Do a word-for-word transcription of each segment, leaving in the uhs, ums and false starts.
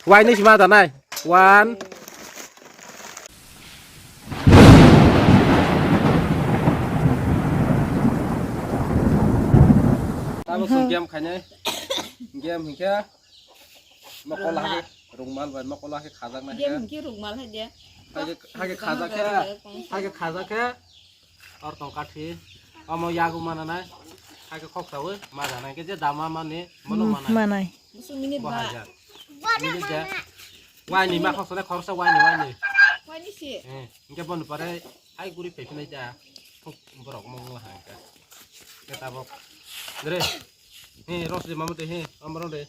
Waini sima danai. One. Tamo song game khainai. Game hinkhe. Mokola hake rungmal bai, mokola hake khajak nai Game hake. Hinkhe rungmal hai de. Hake, hake khajak khe, hake khajak khe. Or tong kathi. Omo yagu mana nai. Hake khok sawi, ma jana ke je dama mani, mono manai. Manai. Musu minute ba. Bo hajar. Minute ja. Waini ma khok sale khorsa waini, waini. Waini si. Eh, hinkhe bon pare, hai guri pepinai ja. Thuk borok mong la hangka. Ke tabok. Dre. He, ros de mamu de he, amro de.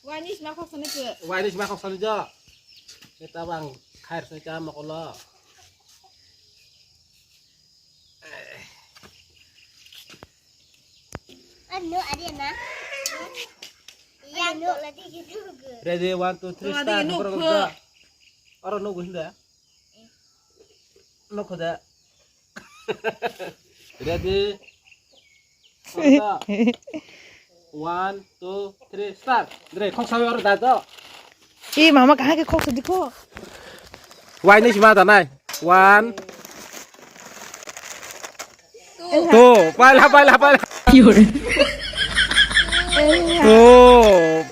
Waini sima khok sani ke. Waini sima khok sani jo. Ke tabang khair sani cha mokolo. Anu, adi na. Yang to lagi gitu. Ready, one, two, three, start. Aro nugu hinda. Nokho da. Ready? One, two, three, start. Dre, khok sawi oro da to. E mama, kaha ke khok sadi ko? Waini sima danai. One. Two. Paila, paila, paila. Two.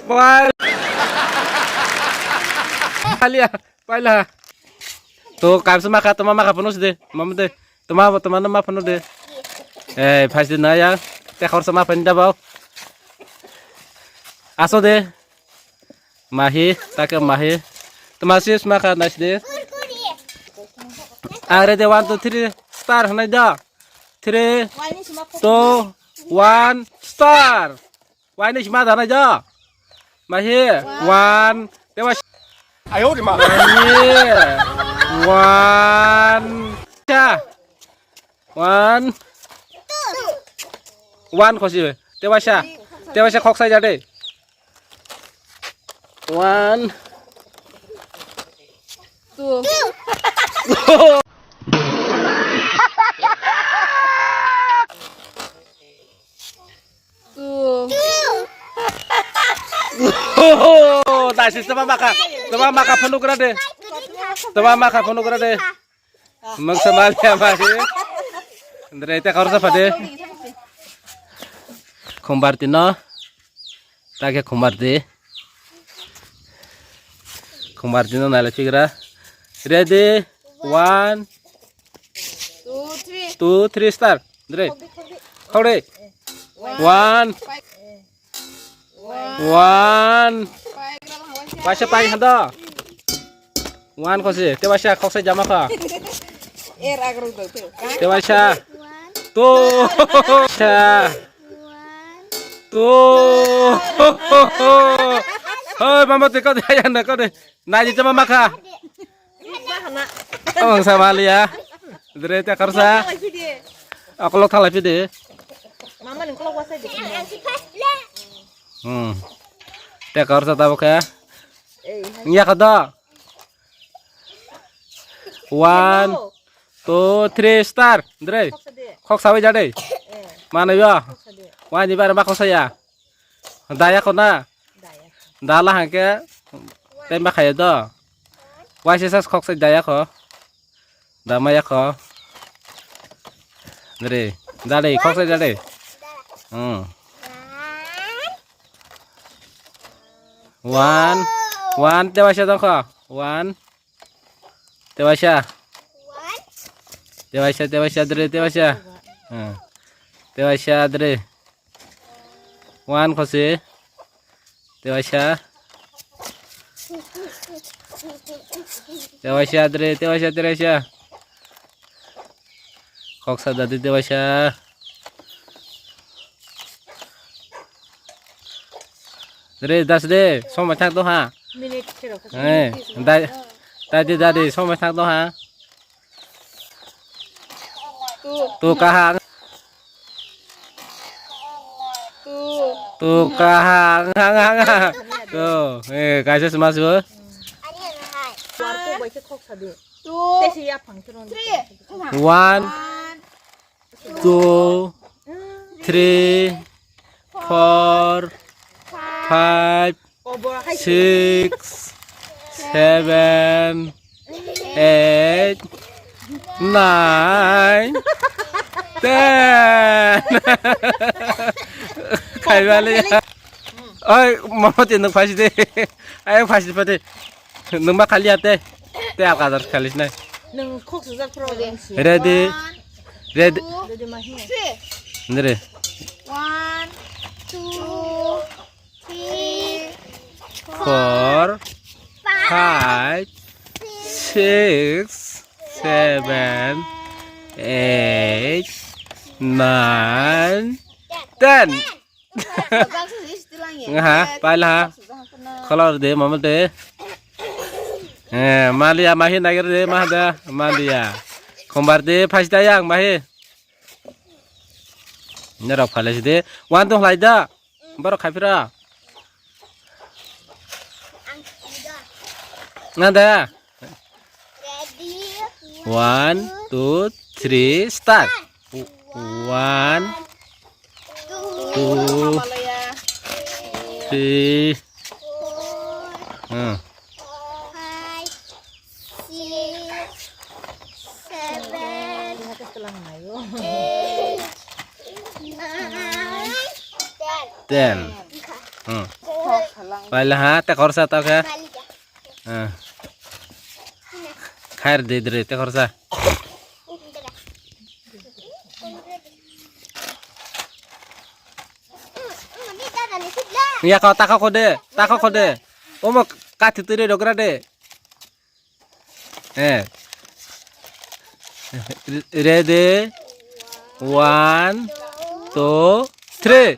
Paila. Paila. Paila. To kamsa makha, toma makha phano de. Mama de. Toma, toma no ma phano de. Eh, phai de na ya. Te khorsa ma phani da bao. Aso de. Mahi, take mahi. Toma sis makha nice de. Are de one, two, three, start hanai da. Three, two, one, start. Waini sima danai jo. Mahi. One. Tewa. Ayo de ma. Mahi. One. Cha. One. One khosi. Tewa sa. Tewa sa khok sai jade. One. Two. Two. Dasi toma makha, toma makha phunukra de. Toma makha phunukra de. Mangsa malia mari. Ndre te khorsa phade. Khumbar tino. Take khumbar di. Khumbar dino nale chigra. Ready? One, two, three, start. Dre. Khode. One. One. Paisa pai hado. One khosi. Tewaisa khoksa jama kha. Er agrok dok. Tewaisa. Two. Sa. Two. Hoi, mama, te kau dia yang nak kau deh. Nai, dia cuma makan. Abang sama liya. Dere, te karsa. Aku lo thalai pide. Mama, ni kalau kuasa deh. Hmm. Te karsa tahu kah? Iya, kata. One, two, three, start. Dre. Khok sawi jade. Mana yo? Wani bar ma khok saya. Daya kho na. Dala hangke. Temba khaya do. Wai se sas khok sai daya kho. Dama ya kho. Dre. Dale khok sai dale. Hmm. One. One, tewaisa dong kho. One. Tewaisa. Tewaisa, tewaisa, dre, tewaisa. Hmm. Tewaisa, dre. One, khosi. Tewaisa. Tewaisa, dre, tewaisa, tewaisa. Khoksa dadi tewaisa. Dre, das de, somai thang to ha. Minute sero. Eh, dai, dai de, dadi, somai thang to ha. Tu. Tu kahang. Tu. Tu kahang, hang, hang, hang. Tu, eh, kaisa sma su. Warko bai khe khoksa de. Tu. Tesi ya phang chiro. Three. One, two, three, four, five, six, seven, eight, nine, ten. Khaibaliya. Oi, mama te nuk phasi de. Ayo phasi pate. Nuk ma khali ate. Te alka dar khali sinai. Nung khok sujak pro. Ready. Ready. Ready ma hi. Nere. One, two, three, four, five, six, seven, eight, nine, ten. Ngaha, paila ha. Kholor de, mama de. Eh, maliya, mahi nagir de, maha da, maliya. Khombar de, phasi da yang, mahi. Norok phalai si de. One, two, khlai da. Borok khai phira. Nga da. One, two, three, start. One, two, three. Hmm. Ten. Hmm. Paila ha, te khorsa ta khe. Ah. Khair de dre te khorsa. Ya kau taka khode, taka khode. Omo kathi tiri dogra de. Eh. Ready. One, two, three.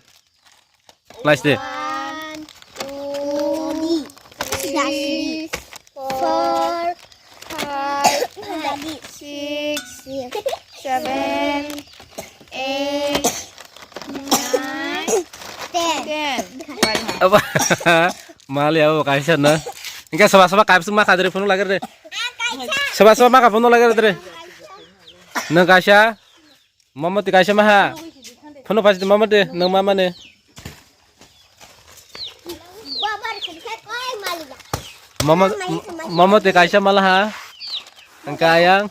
Nice de. One, two, three, four, five, six, seven, eight, nine, ten. Apa? Mali apa kaisa na? Engke soba soba kaisa ma kadri phone lagi de. Soba soba ma ka phone lagi de. Nang kaisa. Mama ti kaisa maha. Phano phasi mama ti nang mama ne. Mama mama ti kaisa mala ha. Angka ayang.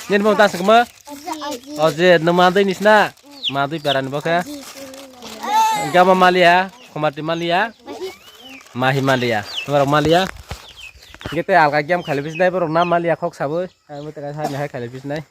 Nin mo tas kuma. Oje nang madui nisna. Madui paran boka. Angka ma malia. Khomati malia. Mahi malia. Norok malia. Gete alga game khali bisnai borok na malia khok sabui. Ang bo teka hai hai khali bisnai.